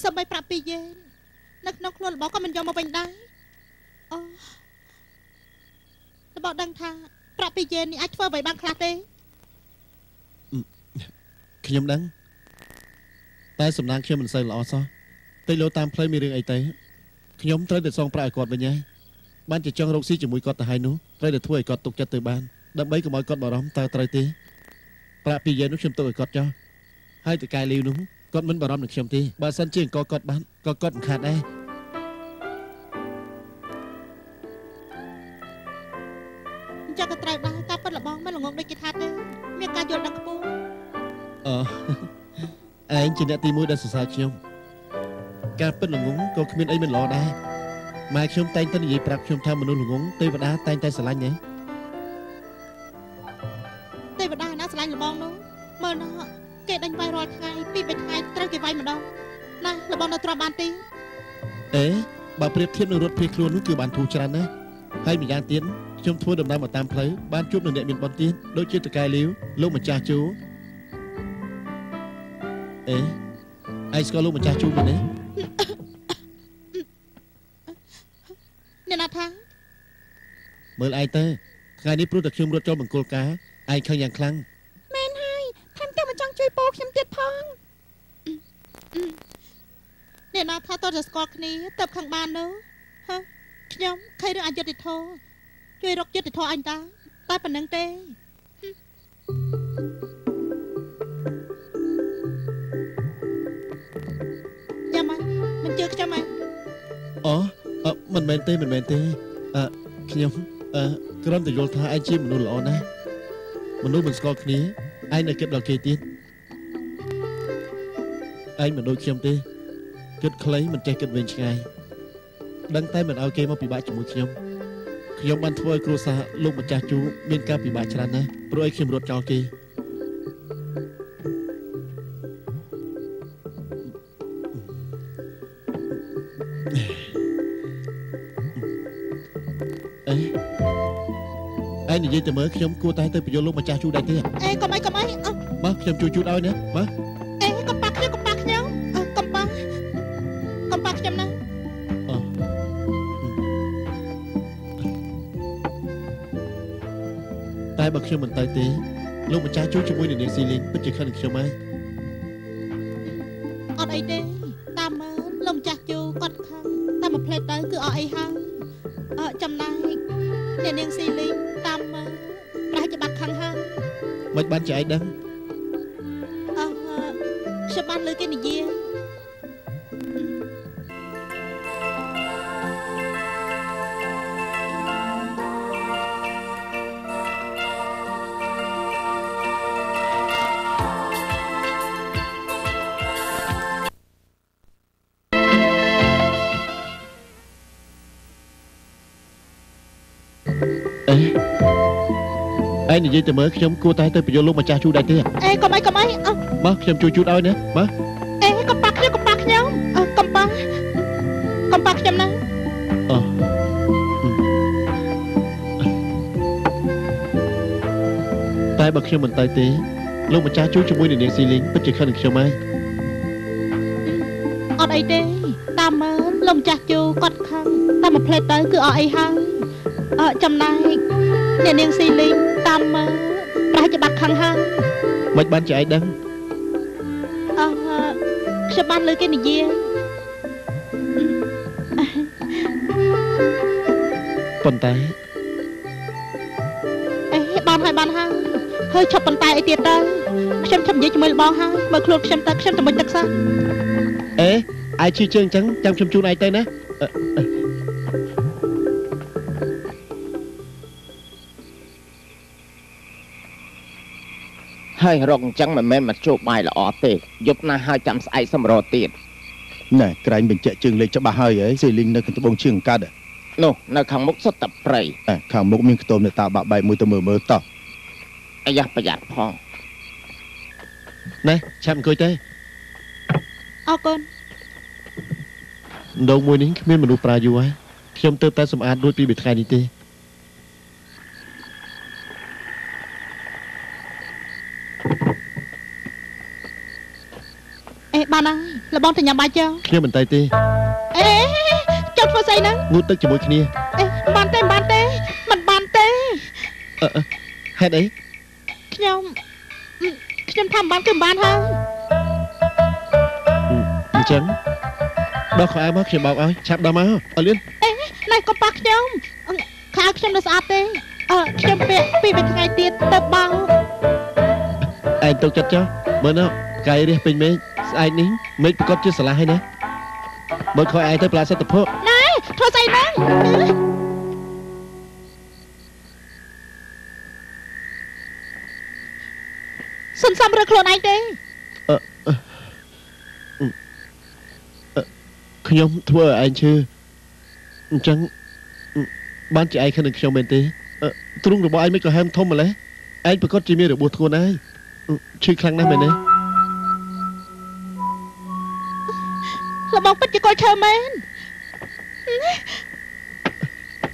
សូម្បីប្រាក់2យេននៅក្នុងខ្លួនរបស់ក៏មិនយកមកវិញដែរអូរបស់ដឹងថាប្រាក់2យេននេះអាចធ្វើអ្វីបានខ្លះទេខ្ញុំដឹងតែសំណាងខ្ញុំមិនសូវល្អសោះតិចលោតាមផ្លូវមានរឿងអីទៅខ្ញុំត្រូវតែសងប្រាក់ឲ្យគាត់វិញហើយបានជាចង់រកស៊ីជាមួយគាត់ទៅហើយនោះត្រូវតែធ្វើឲ្យគាត់ទុកចិត្តទៅបានដើម្បីកុំឲ្យគាត់បារម្ភតើត្រូវទេប្រាក់2យេននោះខ្ញុំទុកឲ្យគាត់ចុះហើយតកែលីវនោះគាត់មិនបារម្ភនឹងខ្ញុំទេបើសិនជាអង្គគាត់បានក៏គាត់មិនខាតដែរអញ្ចឹងក៏ត្រូវដែរការពិតលបងមិនល្ងងដូចគេថាទេមានការយល់ដឹងខ្ពស់អឺឯងជាអ្នកទី1ដែលសរសើរខ្ញុំការពិតល្ងងក៏គ្មានអីមិនល្អដែរម៉ែខ្ញុំតែងតែនិយាយប្រាប់ខ្ញុំថាមនុស្សល្ងងទេវតាតែងតែស្រឡាញ់ហ៎ទេវតាណាស្រឡាញ់លបងនោះមើលណោះគេដេញវាយរាល់ថ្ងៃពីរបីថ្ងៃត្រូវគេវាយម្ដងណាលបងនៅទ្រាំបានទេអេបើប្រៀបធៀបនឹងរត់ភៀសខ្លួននោះគឺបានធូរច្រើនណាស់ហើយម្យ៉ាងទៀតខ្ញុំធ្វើដំណើរមកតាមផ្លូវបានជួបនឹងអ្នកមានបុណ្យទៀតដូចជាតកែលាវលោកម្ចាស់ជូអេឯងស្គាល់លោកម្ចាស់ជូមែនទេអ្នកណាថាមើលឯងទៅថ្ងៃនេះព្រោះតែខ្ញុំរត់ចូលមង្គលការឯងខឹងយ៉ាងខ្លាំងមែនហើយថែមទាំងមិនចង់ជួយពោខ្ញុំទៀតផងអ្នកណាថាតើจะស្គាល់គ្នាទៅខឹងបាននោះហ៎ខ្ញុំខៃរឿងអយុត្តិធម៌ជួយរកយុត្តិធម៌អញតាតែប៉ុណ្្នឹងទេយ៉ាងម៉េចមិនជឿខ្ញុំហ៎អូមិនមែនទេមិនមែនទេខ្ញុំគ្រាន់តែយល់ថាឯងជាមនុស្សល្អណាស់មនុស្សមិនស្គាល់គ្នាឯងនៅគិតដល់គេទៀតឯងមិនដូចខ្ញុំទេគិតខ្លីមិនចេះគិតវែងឆ្ងាយដឹងតែមិនឲ្យគេមកពិបាកជាមួយខ្ញុំខ្ញុំបានធ្វើឲ្យគ្រួសារលោកម្ចាស់ជូមានការពិបាកច្រើនណាស់ព្រោះឲ្យខ្ញុំរត់ចោលគេអេឯងនិយាយទៅមើលខ្ញុំគួរតែទៅបញ្យល់លោកម្ចាស់ជូដែរទេអេកុំអីកុំអីមកខ្ញុំជួយជូតឲ្យណាមកអេកុំប៉ះខ្ញុំកុំប៉ះខ្ញុំកុំប៉ះកុំប៉ះខ្ញុំណាតែបើខ្ញុំមិនទៅទេលោកម្ចាស់ជួយជាមួយនឹងនាងស៊ីលីងពិតជាខឹងនឹងខ្ញុំហើយអត់អីទេតាមមើលលោកម្ចាស់ជូគាត់ខឹងតែមួយផ្លេតទៅគឺអត់អីហើយចំណែកអ្នកនាងស៊ីលីងតាមមើលប្រហែលជាបាត់ខឹងហើយមិនបានជាឯងដឹងខ្ញុំបានលើគេនិយាយឯងនិយាយទៅមើលខ្ញុំគួរតែទៅបញ្យល់លោកម្ចាស់ជូដែរទេអេកុំអីកុំអីមកខ្ញុំជួយជូតឲ្យណាមកអេកុំប៉ះខ្ញុំកុំប៉ះខ្ញុំកុំប៉ះកុំប៉ះខ្ញុំណាតែបើខ្ញុំមិនទៅទេលោកម្ចាស់ជួយជាមួយនឹងនាងស៊ីលីងពិតជាខឹងនឹងខ្ញុំហើយអត់អីទេតាមមើលលោកម្ចាស់ជូគាត់ខឹងតែមួយផ្លេតទៅគឺអត់អីហើយចំណែកអ្នកនាងស៊ីលីងតាមមើលប្រហែលជាបាត់ខឹងហើយមិនបានជាឯងដឹងខ្ញុំបានលើគេនិយាយប៉ុន្តែអេបានហើយបានហើយហើយឈប់ប៉ុន្តែអីទៀតទៅខ្ញុំឈប់និយាយជាមួយលបងហើយមើលខ្លួនខ្ញុំទៅខ្ញុំទៅមុជទឹកសិនអេឯងឈឺជើងអញ្ចឹងចាំខ្ញុំជូនឯងទៅណាហើយរកអញ្ចឹងមិនមែនមកជួបបាយល្អទេយប់ណាស់ហើយចាំស្អែកសម្រទៀតណែក្រែងបញ្ជាក់ជើងលេខច្បាស់ហើយហីសេលីងនៅក្នុងត្បូងឈៀងកាត់នោះនៅខាងមុខសុទ្ធតែព្រៃខាងមុខមានខ្ទមអ្នកតាបាក់បែកមួយទៅមើលមើលតោះអាយ៉ាប្រយ័ត្នផងណែឆាប់អង្គុយទៅអរគុណដងមួយនេះគ្មានមនុស្សប្រើយូរហើយខ្ញុំទៅតែសម្អាតរួចពីថ្ងៃនេះទេ បានហើយ លបងទៅញ៉ាំបាយចុះ ខ្ញុំមិនទៅទេ អេចុះធ្វើស្អីហ្នឹង ងូតទឹកជាមួយគ្នា អេបានទេបានទេមិនបានទេ អឺហេតុអី ខ្ញុំថាមិនបានគឺមិនបានហើយ អញ្ចឹងដោះខោអាវមកខ្ញុំបោកឲ្យឆាប់ដល់មកអលៀន អេណែកុំប៉ះខ្ញុំខោអាវខ្ញុំនៅស្អាតទេអឺខ្ញុំពាក់ពីមួយថ្ងៃទៀតទៅបោក ឯងទុកចិត្តចុះមើលណផ្កាយរះពេញមេឃស្អែកនេះមេឃប្រកបជាស្រឡះហើយណាមើលខោឯងទៅផ្លាសិទ្ធិភព ណែធ្វើស្អីហ្នឹងសន្សំរើខ្លួនឯងទេ ខ្ញុំធ្វើឲ្យឯងឈឺអញ្ចឹងបានជាឯងខឹងនឹងខ្ញុំមែនទេទ្រូងរបស់ឯងមិនក៏ហែមធំម្ល៉េះឯងប្រកាសជាមានរបួសធ្ងន់ហើយឈឺខ្លាំងណាស់មែនទេ លបងពិតជាកុលឈើមែន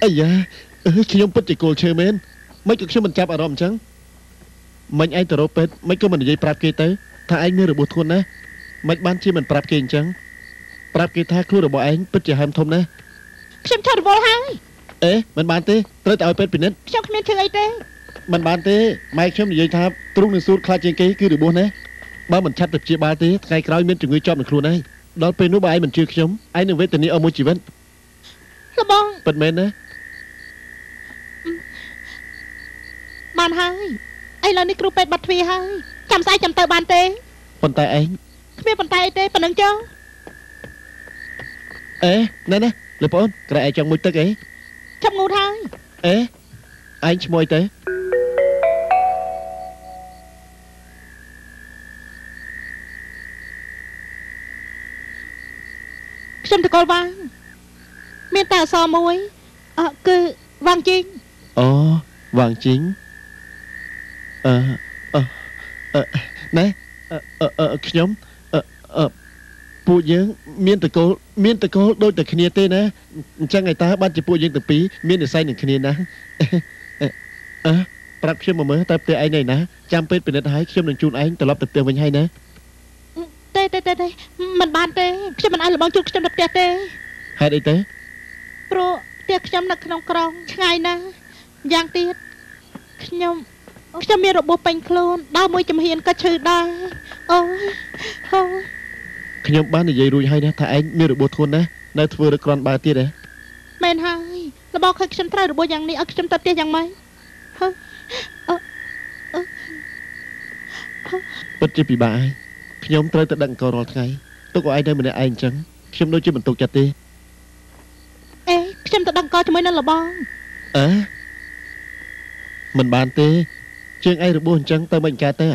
អាយ៉ាខ្ញុំពិតជាកុលឈើមែនមិនក៏ខ្ញុំមិនចាប់អារម្មណ៍អញ្ចឹងមិញឯងទៅរកពេទ្យមិនក៏មិននិយាយប្រាប់គេទៅថាឯងមានរបួសធ្ងន់ណាស់មិនបានជាមិនប្រាប់គេអញ្ចឹងប្រាប់គេថាខ្លួនរបស់ឯងពិតជាហែមធំណាស់ ខ្ញុំឆាប់រវល់ហើយ អេមិនបានទេត្រូវតែឲ្យពេទ្យពិនិត្យ ខ្ញុំគ្មានឈឺអីទេ មិនបានទេម៉ែខ្ញុំនិយាយថាទ្រូងនឹងសួតខ្លាចជាងគេគឺរបួសណាបើមិនឆាប់ទៅព្យាបាលទេថ្ងៃក្រោយមានជំងឺជាប់នឹងខ្លួនហើយដល់ពេលនោះបើឯងមិនជឿខ្ញុំឯងនឹងវេទនាអស់មួយជីវិត លបងពិតមែនណា បានហើយឥឡូវនេះគ្រូពេទ្យបាត់ទ្វារហើយចាំស្អែកចាំទៅបានទេ ប៉ុន្តែឯង គ្មានប៉ុន្តែអីទេប៉ុណ្្នឹងចុះ អេណែណែលើបងអូនក្រែឯងចង់មួយទឹកអី ឆាប់ងូតហើយ អេឯងឈ្មោះអីទេ ខ្ញុំតកលវាងមានតែអក្សរមួយអគឺវាងជីង អូវាងជីងអឺអឺណែខ្ញុំអឺពួកយើងមានតកូលមានតកូលដូចតែគ្នាទេណាអញ្ចឹងឯតាបានជាពួកយើងទាំងពីរមាននិស័យនឹងគ្នាណាអឺប្រាប់ខ្ញុំមកមើលតើផ្ទះឯងនៅណាចាំពេលពិនិត្យហើយខ្ញុំនឹងជូនឯងត្រឡប់ទៅផ្ទះវិញហើយណា ទេទេទេទេមិនបានទេខ្ញុំមិនឲ្យលបងជួបខ្ញុំនៅផ្ទះទេ ហេតុអីទេ ព្រោះផ្ទះខ្ញុំនៅក្នុងក្រុងឆ្ងាយណាស់យ៉ាងទៀតខ្ញុំខ្ញុំមានរបួសពេញខ្លួនដើរមួយជំហានក៏ឈឺដែរអូយហូ ខ្ញុំបាននិយាយរួចហើយណាថាឯងមានរបួសធ្ងន់ណាស់នៅធ្វើរឹកក្រាន់បើទៀតហ៎ មែនហើយលបងឃើញខ្ញុំត្រូវរបួសយ៉ាងនេះឲ្យខ្ញុំទៅផ្ទះយ៉ាងម៉េចហ៎ ពិតជាពិបាកហើយខ្ញុំត្រូវទៅដឹកអង្គរាល់ថ្ងៃទុកឲ្យឯងនៅម្នាក់ឯងអញ្ចឹងខ្ញុំដូចជាមិនទុកចិត្តទេ អេខ្ញុំទៅដឹកអង្គជាមួយនឹងលបង អើមិនបានទេជើងឯងរបួសអញ្ចឹងទៅមិនកើតទេ